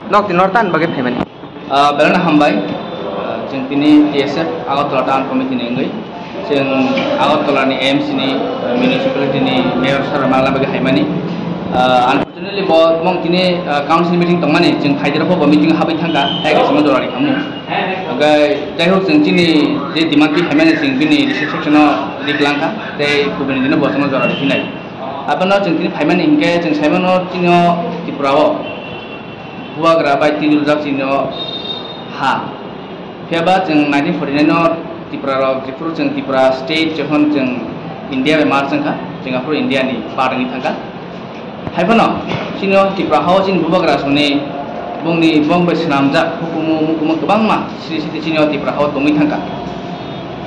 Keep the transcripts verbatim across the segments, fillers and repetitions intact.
Nok tin nor tan bagwi phaimani. Ah, belai no hambai. Ah, chwng tini T S F Agartala Town Committee ni wngwi, chwng Agartala ni M C ni, ah, municipality ni mayor sir rok malna bagwi haimani. Ah, unfortunately, bo mong tini, ah, council meeting tongmani, chwng phaidero bo meeting habwi thangkha, hai kaisa no jora ri khamu. Hwnkhe, jai hok, chwng chini je demand twi haimani, chwng bini restriction no ri kwlangkha, tei kubuni dino bo chwngno jora ri phinai. Abono chwng tini phaimani hinkhe, chwng saimano chini o Tripura o bubagra bai twiduljak chini o ha. Phiya ba chwng nineteen forty-nine o Tripura rok, jephuru chwng Tripura state, jokhon chwng India bai merge wngkha, chwng aphuru India ni part wngwi thangkha. Hai phano chini o Tripura ha o chini bubagra songni bongni bong bai swnamjak hukumu mukumu kwbangma sri sri chini o Tripura ha o tongwi thangkha.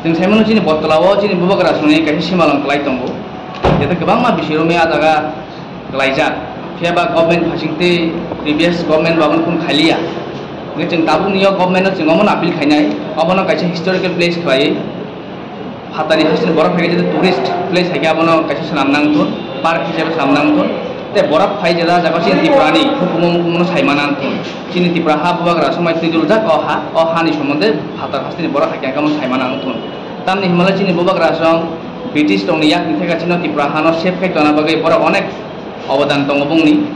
Chwng saimano chini Bottola o chini bubagra songni kaisa simalong kwlai tongo. Jeta kwbangma bisi romwi ah jaga kwlaijak. Phiya ba government phasing tei previous government bo abono phano khailiya. Hwnkhe chwng tabukni o government no chwng omono appeal khainai, obono kaisa historical place khlaiwi phatani hasini borok phai khe jeta tourist place hai khe abono kaisa swnam nang thun, park hisabe swnam nang thun. Tei borok phai jeta jaga chini Tripura ni hukumu mukumu no sai ma nang thun. Chini Tripura ha bubagra somai twiduljak o ha, o hani somonde phatar hasini borok hai khe omono sai ma nang thun. Tamni hwnba le chini bubagra song British rokni yakni theka chino Tripura hano save khai tongna bagwi borok onek obodan tongo bongni.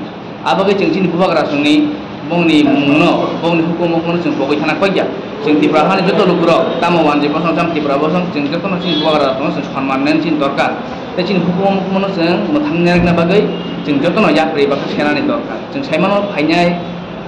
Abagwi chwng chini bubagra songni bongni mungno, bongni hukumu mukumu chwng pogwi thana koi ya. Chwng Tripura hani joto lukurok, tamo wanjwi bosong, tamo Tripura bosong, chwng jotono chini bubagra songno chwng sonman nani chini dorkar. Tei chini hukumu mukumu chwng mwthang nai rwkna bagwi chwng jotono yapri baksa senani dorkar. Chwng saimano phainai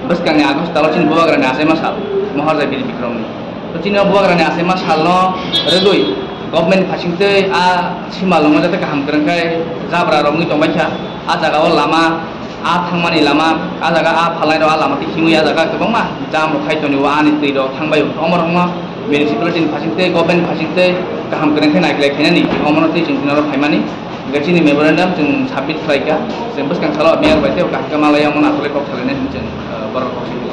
bwskangni August talo chini bubagrani achaima sal, Mohorjai Biri Bikromni. To chini o bubagrani achaima salno rwgwi government phasingtwi a simalongno jate kaham kwrwng khe jabra romwi tongbaikha. A jaga o lama, a thangmani lama, a jaga a phalnai rok a lama twi himwi a jaga kwbangma jam rok khai tongo, ani twi rok thangbai o. Omo rokno municipality ni phasingtwi, government phasingtwi kaham kwrwng khe naiklai khainani, omono twi chwng tini oro phaimani. Hwnkhe chini memorandum chwng submit khlaikha, chwng bwskang salo mayor bai tei kaham khe malai omono aswk kok salainai hinwi chwng, eh, borok kok sidi.